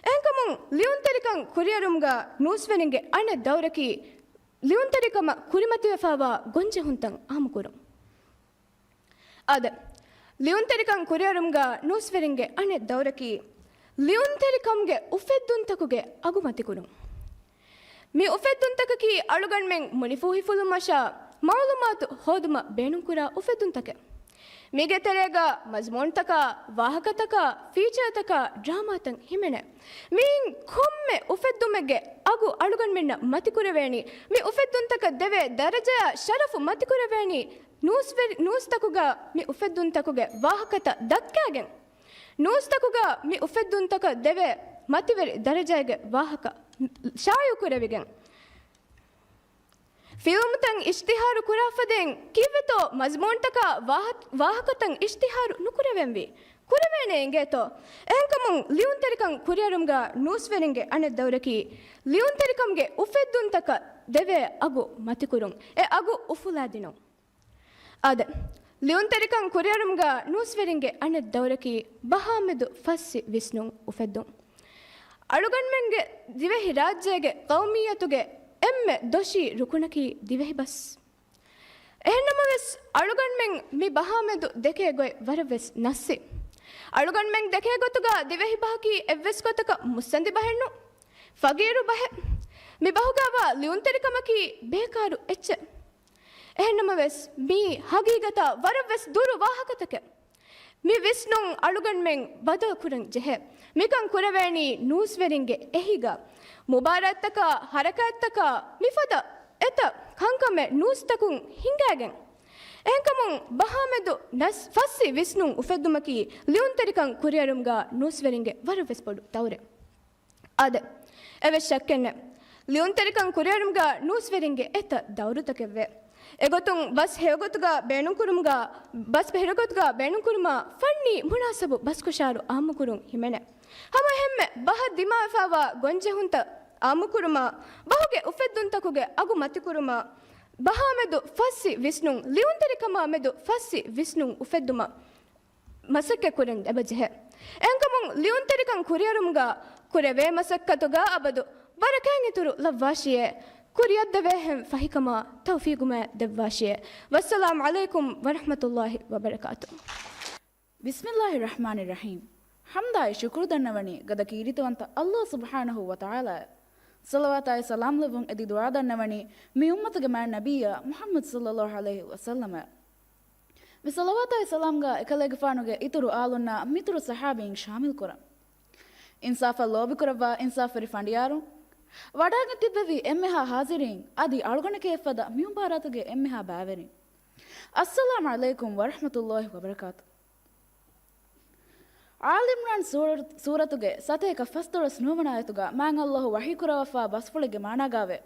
އެހެންކަމުން، ލިޔުންތެރިކަން ކުރިއަރުމުގަ ނޫސްވެރިންގެ އަނެއް ދައުރަކީ، ލިޔުންތެރިކަމަށް ކުރިމަތިވެފާވާ ގޮންޖެހުންތައް އާއްމުކުރުން. އާދެ، ލިޔުންތެރިކަން ކުރިއަރުމުގަ ނޫސްވެރިންގެ އަނެއް ދައުރަކީ، ލިޔުންތެރިކަމުގެ އުފެއްދުންތަކުގެ އަގު މަތިކުރުން. މި އުފެއްދުންތަކަކީ އަޅުގަނޑުމެން މުނިފޫހިފުލުމަށާ މަޢުލޫމާތު ހޯދުމަށް ބޭނުންކުރާ އުފެއްދުންތަކެއް. މީގެ ތެރޭގަ މަޒްމޫންތަކާ، ވާހަކަތަކާ، ފީޗާތަކާ، ޑްރާމާތައް ހިމެނޭ. މިއިން ކޮންމެ އުފެއްދުމެއްގެ އަގު އަޅުގަނޑުމެންނަށް މަތިކުރެވޭނީ. މި އުފެއްދުންތަކަށް ދެވޭ ދަރަޖަޔާ ޝަރަފު މަތިކުރެވޭނީ. ނޫސްވެރި-، ނޫސްތަކުގަ މި އުފެއްދުންތަކުގެ ވާހަކަތައް ދައްކާގެން، ނޫސްތަކުގަ މި އުފެއްދުންތަކަށް ދެވޭ މަތިވެރި ދަރަޖައިގެ ވާހަކަ ޝާއިޢުކުރެވިގެން، ފިލްމުތައް އިޝްތިހާރު ކުރާ ފަދައިން ކީއްވެތޯ މަޒްމޫންތަކާ ވާހަ-، ވާހަކަތައް އިޝްތިހާރު ނުކުރެވެންވީ؟ ކުރެވޭނެ އިނގޭތޯ؟ އެހެންކަމުން ލިޔުންތެރިކަން ކުރިއަރުމުގަ ނޫސްވެރިންގެ އަނެއް ދައުރަކީ، ލިޔުންތެރިކަމުގެ އުފެއްދުންތަކަށް ދެވޭ އަގު މަތިކުރުން. އެ އަގު އުފުލާދިނުން. އާދެ، ލިޔުންތެރިކަން ކުރިއަރުމުގަ ނޫސްވެރިންގެ އަނެއް ދައުރަކީ ބަހާމެދު ފައްސި ވިސްނުން އުފެއްދުން. އަޅުގަނޑުމެންގެ ދިވެހިރާއްޖޭގެ ޤައުމިއްޔަތުގެ އެންމެ ދޮށީ ރުކުނަކީ ދިވެހިބަސް. އެހެންނަމަވެސް، އަޅުގަނޑުމެން މި ބަހާމެދު ދެކޭ ގޮތް ވަރަށްވެސް ނައްސި. އަޅުގަނޑުމެން ދެކޭ ގޮތުގަ ދިވެހި ބަހަކީ އެއްވެސް ގޮތަކަށް މުއްސަނދި ބަހެއްނު. ފަގީރު ބަހެއް. މި ބަހުގަވާ ލިޔުންތެރިކަމަކީ ބޭކާރު އެއްޗެއް. އެހެންނަމަވެސް، މީ ހަގީގަތަށް ވަރަށްވެސް ދުރު ވާހަކަތަކެއް. މި ވިސްނުން އަޅުގަނޑުމެން ބަދަލުކުރަން ޖެހޭ. މިކަން ކުރެވޭނީ ނޫސްވެރިންގެ އެހީގަ. މުބާރާތްތަކާ، ހަރަކާތްތަކާ، މިފަދަ އެތައް ކަންކަމެއް ނޫސްތަކުން ހިނގާގެން. އެހެންކަމުން ބަހާމެދު ނަސް ފައްސި ވިސްނުން އުފެއްދުމަކީ ލިޔުންތެރިކަން ކުރިއަރުމުގަ ނޫސްވެރިންގެ ވަރަށްވެސް ބޮޑު ދައުރެއް. އާދެ، އެވެސް ޝައްކެއްނެއް. ލިޔުންތެރިކަން ކުރިއަރުމުގަ ނޫސްވެރިންގެ އެތައް ދައުރުތަކެއްވޭ. އެގޮތުން ބަސް ހެޔޮގޮތުގަ ބޭނުންކުރުމުގަ، ބަސް ހެޔޮގޮތުގަ ބޭނުންކުރުމާ ފަންނީ މުނާސަބު ބަސްކޮށާރު އާއްމުކުރުން ހިމެނޭ. ހަމަ އެހެންމެ ބަހަށް ދިމާވެފައިވާ ގޮންޖެހުންތައް އާއްމުކުރުމާ، ބަހުގެ އުފެއްދުންތަކުގެ އަގު މަތިކުރުމާ، ބަހާމެދު ފައްސި ވިސްނުން، ލިޔުންތެރިކަމާ މެދު ފައްސި ވިސްނުން އުފެއްދުމަށް މަސައްކަތްކުރަން އެބަޖެހޭ. އެހެންކަމުން ލިޔުންތެރިކަން ކުރިއަރުމުގަ ކުރެވޭ މަސައްކަތުގަ އަބަދު ވަރަކަށް އިތުރު ލައްވާށިއޭ. ކުރިއަށްދެވޭހެން ފަހިކަމާ ތައުފީގުމާ ދެއްވާށިއޭ. ވައްސަލާމް ޢަލައިކުމް ވަރަޙްމަތުﷲި ވަބަރަކާތު. ބިސްމިއްލާހި ރަޙްމާނި ރަޙީމް. ޙަމްދާއި ޝުކުރު ދަންނަވަނީ ގަދަ ކީރިތިވަންތަ ﷲ ސުބްޙާނަހޫ ވަތަޢާލާއަށް. ޞަލަވާތާއި ސަލާމް ލެއްވުން އެދި ދުޢާ ދަންނަވަނީ މި އުއްމަތުގެ މާތް ނަބިއްޔާ މުޙައްމަދު ޞައްލައްލާހު ޢަލައިހި ވަސައްލަމަށް. މި ޞަލަވާތާއި ސަލާމްގަ އެކަލޭގެފާނުގެ އިތުރު އާލުންނާ މިތުރު ޞަޙާބީން ޝާމިލްކުރަން. އިންސާފަށް ލޯބިކުރައްވާ އިންސާފްވެރި ފަނޑިޔާރުން، ވަޑާގެން ތިއްބެވި އެންމެހާ ޙާޟިރީން އަދި އަޅުގަނޑެކޭ ފަދަ މި މުބާރާތުގެ އެންމެހާ ބައިވެރިން. އައްސަލާމް ޢަލައިކުމް ވަރަޙްމަތުﷲި ވަބަރަކާތު. އާލި ޢިމްރާން ސޫރަ، ސޫރަތުގެ ސަތޭކަ ފަސްދޮޅަސް ނުވަވަނަ އާޔަތުގަ މާތް ﷲ ވަޙީކުރައްވާފާ ބަސްފުޅެއްގެ މާނާގައިވޭ.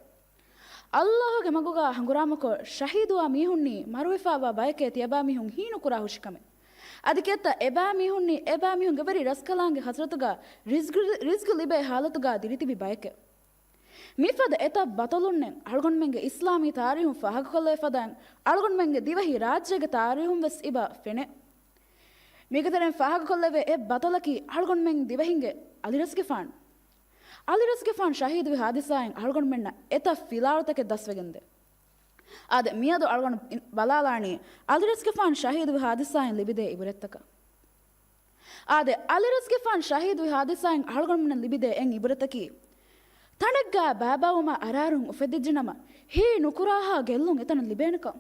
ﷲގެ މަގުގަ ހަނގުރާމަކޮށް ޝަހީދުވާ މީހުންނީ މަރުވެފައިވާ ބަޔެކޭ ތިޔަބައިމީހުން ހީނުކުރާ ހުށިކަމެއް. އަދި ކިއެއްތަ އެބައިމީހުންނީ އެބައިމީހުންގެ ވެރި ރަސްކަލާނގެ ޙަޟްރަތުގަ ރިޒްގު، ރިޒްގު ލިބޭ ޙާލަތުގަ ދިރިތިބި ބަޔެކޭ. މިފަދަ އެތައް ބަޠަލުންނެއް އަޅުގަނޑުމެންގެ އިސްލާމީ ތާރީހުން ފާހަގަކޮށްލެވޭ ފަދައިން އަޅުގަނޑުމެންގެ ދިވެހި ރާއްޖޭގެ ތާރީހުން ވެސް އިބަ ފެނޭ. މީގެ ތެރެއިން ފާހަގަކޮށްލެވޭ އެއް ބަޠަލަކީ އަޅުގަނޑުމެން ދިވެހިންގެ އަލިރަސްގެފާނު. އަލިރަސްގެފާނު ޝަހީދުވި ޙާދިސާއިން އަޅުގަނޑުމެންނަށް އެތައް ފިލާވަޅުތަކެއް ދަސްވެގެންދޭ. އާދެ، މިއަދު އަޅުގަނޑު ބަލާލާނީ އަލިރަސްގެފާނު ޝަހީދުވި ޙާދިސާއިން ލިބިދޭ އިބުރަތްތަކަށް. އާދެ، އަލިރަސްގެފާނު ޝަހީދުވި ޙާދިސާއިން އަޅުގަނޑުމެންނަށް ލިބިދޭ އެއް އިބުރަތަކީ، ތަނެއްގަ ބައިބައިވުމަށް އަރާރުން އުފެދިއްޖެނަމަ، ހީ ނުކުރާހާ ގެއްލުން އެތަނަށް ލިބޭނެކަން.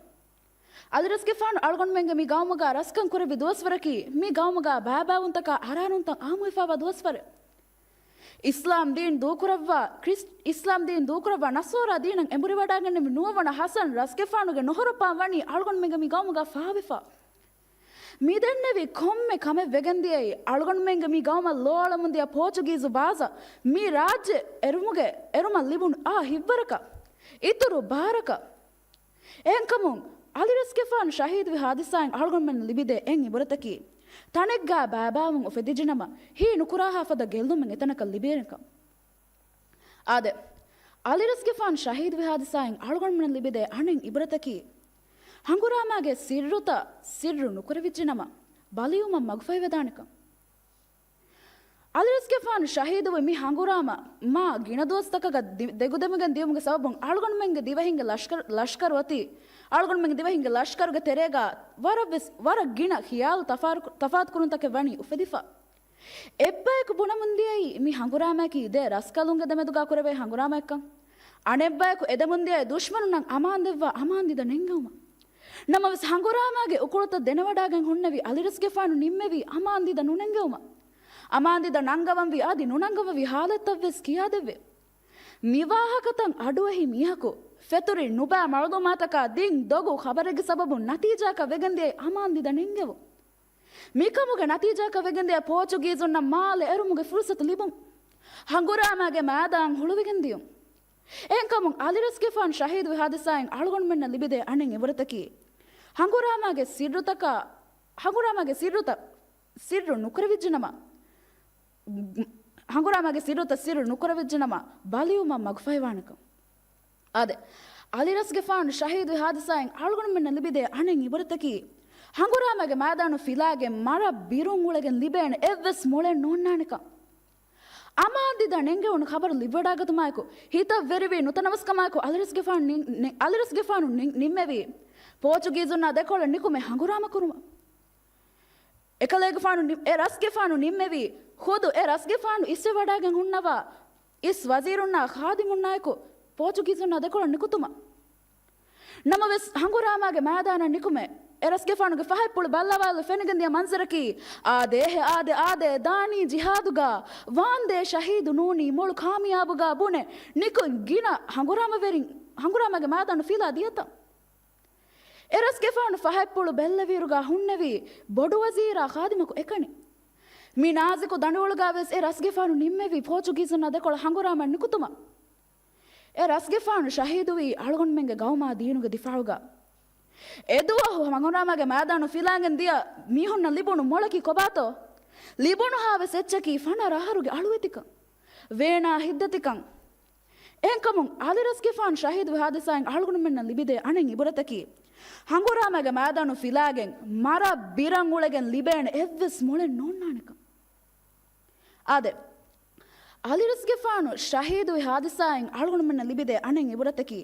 އަލިރަސްގެފާނު އަޅުގަނޑުމެންގެ މި ގައުމުގަ ރަސްކަން ކުރެއްވި ދުވަސްވަރަކީ، މި ގައުމުގަ ބައިބައިވުންތަކާ އަރާރުންތައް އާއްމުވެފައިވާ ދުވަސްވަރެއް. އިސްލާމް ދީން ދޫކުރައްވާ، ކްރިސް-، އިސްލާމް ދީން ދޫކުރައްވާ ނަޞާރާ ދީނަށް އެނބުރިވަޑައިގެންނެވި ނުވަވަނަ ޙަސަން ރަސްގެފާނުގެ ނޮހޮރު ޕާން ވަނީ އަޅުގަނޑުމެންގެ މި ގައުމުގަ ފާވެފަ. މިދެންނެވި ކޮންމެ ކަމެއް ވެގެންދިޔައީ، އަޅުގަނޑުމެންގެ މި ގައުމަށް ލޯ އަޅަމުންދިޔަ ޕޯޗުގީޒު ބާޒަށް މި ރާއްޖެ އެރުމުގެ، އެރުމަށް ލިބުނު އާ ހިތްވަރަކަށް، އިތުރު ބާރަކަށް. އެހެންކަމުން، އަލިރަސްގެފާނު ޝަހީދުވި ޙާދިސާއިން އަޅުގަނޑުމެން ލިބިދޭ އެއް އިބުރަތަކީ، ތަނެއްގަ ބައިބައިވުން އުފެދިއްޖެނަމަ، ހީ ނުކުރާހާ ފަދަ ގެއްލުމެއް އެތަނަކަށް ލިބޭނެކަން. އާދެ، އަލިރަސްގެފާނު ޝަހީދުވި ޙާދިސާއިން އަޅުގަނޑުމެން ލިބިދޭ އަނެއް އިބުރަތަކީ، ހަނގުރާމާގެ ސިއްރުތައް ސިއްރު ނުކުރެވިއްޖެނަމަ، ބަލިވުމަށް މަގުފަހިވެދާނެކަން. އަލިރަސްގެފާނު ޝަހީދުވި މި ހަނގުރާމަ މާ ގިނަ ދުވަސްތަކަކަށް ދި-، ދެގުދެމިގެން ދިޔުމުގެ ސަބަބުން އަޅުގަނޑުމެންގެ ދިވެހިންގެ ލަޝްކަރު، ލަޝްކަރު އޮތީ، އަޅުގަނޑުމެންގެ ދިވެހިންގެ ލަޝްކަރުގެ ތެރޭގަ ވަރަށްވެސް ވަރަށް ގިނަ ޚިޔާލު ތަފާރު-، ތަފާތުކުރުންތަކެއް ވަނީ އުފެދިފަ. އެއްބަޔަކު ބުނަމުންދިޔައީ މި ހަނގުރާމައަކީ ދެ ރަސްކަލުންގެ ދެމެދުގަ ކުރެވޭ ހަނގުރާމައެއްކަން. އަނެއްބަޔަކު އެދެމުންދިޔައީ ދުޝްމަނުންނަށް އަމާންދެއްވާ އަމާންދީދަ ނެންގެވުމަށް. ނަމަވެސް ހަނގުރާމާގެ އުކުޅުތައް ދެނެވަޑާގެން ހުންނެވި އަލިރަސްގެފާނު ނިންމެވީ އަމާންދީދަ ނުނެންގެވުމަށް. އަމާންދީދަ ނަންގަވަންވީ އަދި ނުނަންގަވަންވީ ހާލަތްތައްވެސް ކިޔާދެއްވި. މިވާހަކަތައް އަޑުއެހި މީހަކު ފެތުރި ނުބައި މަޢުލޫމާތަކާ ދިން ދޮގު ޚަބަރެއްގެ ސަބަބުން ނަތީޖާއަކަށް ވެގެންދިޔައީ އަމާންދީދަ ނެންގެވުން. މިކަމުގެ ނަތީޖާއަކަށް ވެގެންދިޔަ ޕޯޗުގީޒުންނަށް މާލެ އެރުމުގެ ފުރުސަތު ލިބުން. ހަނގުރާމާގެ މައިދާން ހުޅުވިގެން ދިޔުން. އެހެންކަމުން އަލިރަސްގެފާނު ޝަހީދުވި ހާދިސާއިން އަޅުގަނޑުމެންނަށް ލިބިދޭ އަނެއް އިބުރަތަކީ، ހަނގުރާމާގެ ސިއްރުތަކާ، ހަނގުރާމާގެ ސިއްރުތައް ސިއްރު ނުކުރެވިއްޖެނަމަ، ހަނގުރާމާގެ ސިއްރުތައް ސިއްރު ނުކުރެވިއްޖެނަމަ، ބަލިވުމަށް މަގުފަހިވާނެކަން. އާދެ، އަލިރަސްގެފާނު ޝަހީދުވި ހާދިސާއިން އަޅުގަނޑުމެންނަށް ލިބިދޭ އަނެއް އިބުރަތަކީ، ހަނގުރާމާގެ މައިދާނު ފިލާގެން މަރަށް ބިރުން އުޅެގެން ލިބޭނެ އެއްވެސް މޮޅެއް ނޯންނާނެކަން. އަމާންދީދާ ނެންގެވުނު ޚަބަރު ލިބިވަޑާގަތުމާއެކު، ހިތަށް ވެރިވި ނުތަނަވަސްކަމާއެކު އަލިރަސްގެފާނު ނި-، ނި-، އަލިރަސްގެފާނު ނި-، ނިންމެވީ، ޕޯޗުގީޒުންނާ ދެކޮޅަށް ނިކުމެ ހަނގުރާމަ ކުރުމަށް. އެކަލޭގެފާނު ނި-، އެ ރަސްގެފާނު ނިންމެވީ، ޚުދު އެ ރަސްގެފާނު އިސްވެވަޑާގެން ހުންނަވާ އިސް ވަޒީރުންނާ ޚާދިމުންނާއެކު ޕޯޗުގީޒުންނާ ދެކޮޅަށް ނިކުތުމަށް. ނަމަވެސް، ހަނގުރާމާގެ މައިދާނަށް ނިކުމެ، އެ ރަސްގެފާނުގެ ފަހަތްޕުޅު ބައްލަވާލު ފެނިގެންދިޔަ މަންޒަރަކީ، އާދޭހެ، އާދޭ، އާދޭ، ދާނީ ޖިހާދުގަ، ވާންދޭ ޝަހީދު ނޫނީ މޮޅު ކާމިޔާބުގަ ބުނެ، ނިކުތް ގިނަ ހަނގުރާމަވެރިން ހަނގުރާމާގެ މައިދާނު ފިލާ ދިޔަތަން. އެ ރަސްގެފާނު ފަހަތްޕުޅު ބެއްލެވިއިރުގަ ހުންނެވީ ބޮޑުވަޒީރާ ޚާދިމަކު އެކަނި. މި ނާޒިކު ދަނޑުއުޅުގަވެސް އެ ރަސްގެފާނު ނިންމެވީ ޕޯޗުގީޒުންނާ ދެކޮޅަށް ހަނގުރާމަ ނިކުތުމަށް. އެ ރަސްގެފާނު ޝަހީދުވީ އަޅުގަނޑުމެންގެ ގައުމާ ދީނުގެ ދިފާޢުގަ. އެދުވަހު ހަނގުރާމާގެ މައިދާނު ފިލާގެން ދިޔަ މީހުންނަށް ލިބުނު މޮޅަކީ ކޮބާތޯ؟ ލިބުނުހާވެސް އެއްޗަކީ ފަނަރަ އަހަރުގެ އަޅުވެތިކަން. ވޭނާ ހިތްދަތިކަން. އެހެންކަމުން، އަލިރަސްގެފާނު ޝަހީދުވި ހާދިސާއިން އަޅުގަނޑުމެންނަށް ލިބިދޭ އަނެއް އިބުރަތަކީ، ހަނގުރާމާގެ މައިދާނު ފިލާގެން މަރަށް ބިރަށް އުޅެގެން ލިބޭނެ އެއްވެސް މޮޅެއް ނޯންނާނެކަން. އާދެ، އަލިރަސްގެފާނު ޝަހީދުވި ހާދިސާއިން އަޅުގަނޑުމެންނަށް ލިބިދޭ އަނެއް އިބުރަތަކީ،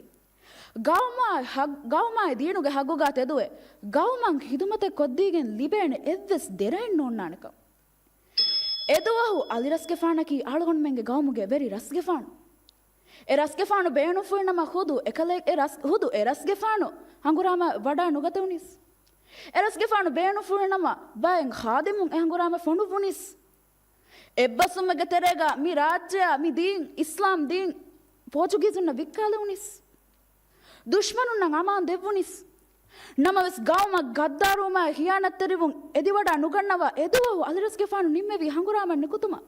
ގައުމާ ހަ-، ގައުމާއި ދީނުގެ ހައްގުގާ ތެދުވެ، ގައުމަށް ހިދުމަތެއް ކޮށްދީގެން ލިބޭނެ އެއްވެސް ދެރައެއް ނޯންނާނެކަން. އެދުވަހު އަލިރަސްގެފާނަކީ އަޅުގަނޑުމެންގެ ގައުމުގެ ވެރި ރަސްގެފާނު. އެ ރަސްގެފާނު ބޭނުންފުޅިނަމަ ހުދު އެކަލޭ-، އެ ރަސް-، ހުދު އެ ރަސްގެފާނު ހަނގުރާމަ ވަޑާ ނުގަތެވުނީސް. އެ ރަސްގެފާނު ބޭނުންފުޅިނަމަ ބައެއް ޚާދިމުން އެ ހަނގުރާމަ ފޮނުއްވުނީސް. އެއްބަސްވުމެއްގެ ތެރޭގަ މި ރާއްޖެއަށް މި ދީން، އިސްލާމް ދީން ޕޯޗުގީޒުންނަށް ވިއްކާލެވުނީސް. ދުޝްމަނުންނަށް އަމާން ދެއްވުނީސް. ނަމަވެސް، ގައުމަށް ގައްދާރުވުމާއި ޚިޔާނަތްތެރިވުން އެދިވަޑާ ނުގަންނަވާ އެދުވަހު އަލިރަސްގެފާނު ނިންމެވީ ހަނގުރާމަ ނިކުތުމަށް.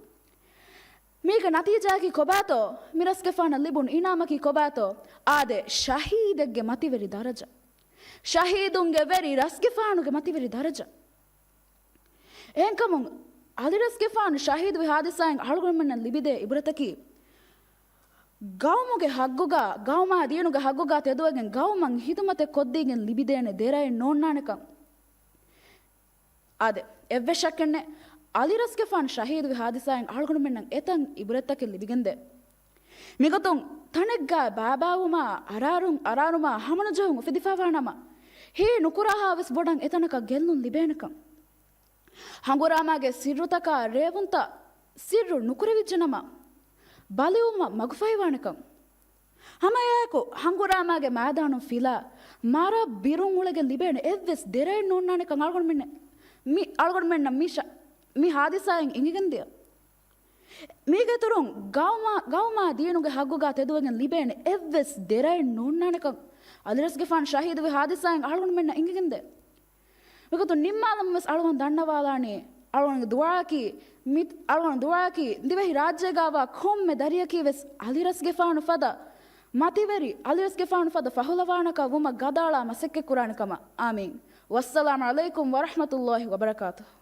މީގެ ނަތީޖާއަކީ ކޮބާތޯ؟ މި ރަސްގެފާނަށް ލިބުނު އިނާމަކީ ކޮބާތޯ؟ އާދެ، ޝަހީދެއްގެ މަތިވެރި ދަރަޖަ. ޝަހީދުންގެ ވެރި ރަސްގެފާނުގެ މަތިވެރި ދަރަޖަ. އެހެންކަމުން، އަލިރަސްގެފާނު ޝަހީދުވި ހާދިސާއިން އަޅުގަނޑުމެންނަށް ލިބިދޭ އިބުރަތަކީ، ގައުމުގެ ހައްގުގަ، ގައުމާ ދީނުގެ ހައްގުގަ ތެދުވެގެން ގައުމަށް ހިދުމަތެއް ކޮށްދީގެން ލިބިދޭނެ ދެރައެއް ނޯންނާނެކަން. އާދެ، އެއްވެސް ޝައްކެއްނެއް، އަލިރަސްގެފާނު ޝަހީދުވި ހާދިސާއިން އަޅުގަނޑުމެންނަށް އެތަން އިބުރަތްތަކެއް ލިބިގެންދޭ. މިގޮތުން ތަނެއްގަ ބާބާވުމާ، އަރާރުން، އަރާރުމާ ހަމަނުޖެހުން އުފެދިފަވާނަމަ، ހީ ނުކުރާހާވެސް ބޮޑަށް އެތަނަކަށް ގެއްލުން ލިބޭނެކަން. ހަނގުރާމާގެ ސިއްރުތަކާ ރޭވުންތައް ސިއްރު ނުކުރެވިއްޖެނަމަ، ބަލިވުމަށް މަގުފަހިވާނެކަން. ހަމައެއާއެކު ހަނގުރާމާގެ މައިދާނުން ފިލާ، މަރަށް ބިރުން އުޅެގެން ލިބޭނެ އެއްވެސް ދެރައެއް ނޯންނާނެކަން އަޅުގަނޑުމެންނަށް މި، އަޅުގަނޑުމެންނަށް މި ޝަ-، މި ހާދިސާއިން އެނގިގެންދިޔަ. މީގެ އިތުރުން ގައުމާ، ގައުމާ ދީނުގެ ހައްގުގާ ތެދުވެގެން ލިބޭނެ އެއްވެސް ދެރައެއް ނޯންނާނެކަން އަލިރަސްގެފާނު ޝަހީދުވި ހާދިސާއިން އަޅުގަނޑުމެންނަށް އެނގިގެންދޭ. މިގޮތުން ނިންމާލަމުން ވެސް އަޅުގަނޑު ދަންނަވާލާނީ، އަޅުގަނޑުގެ ދުޢާއަކީ، މި، އަޅުގަނޑު ދުޢާއަކީ، ދިވެހި ރާއްޖޭގާވާ ކޮންމެ ދަރިއަކީ ވެސް އަލިރަސްގެފާނު ފަދަ މަތިވެރި، އަލިރަސްގެފާނު ފަދަ ފަހުލަވާނަކަށް ވުމަށް ގަދައަޅާ މަސައްކަތްކުރާނެ ކަމަށް. އާމީން. ވައްސަލާމް ޢަލައިކުމް ވަރަޙްމަތުﷲި ވަބަރަކާތުހު.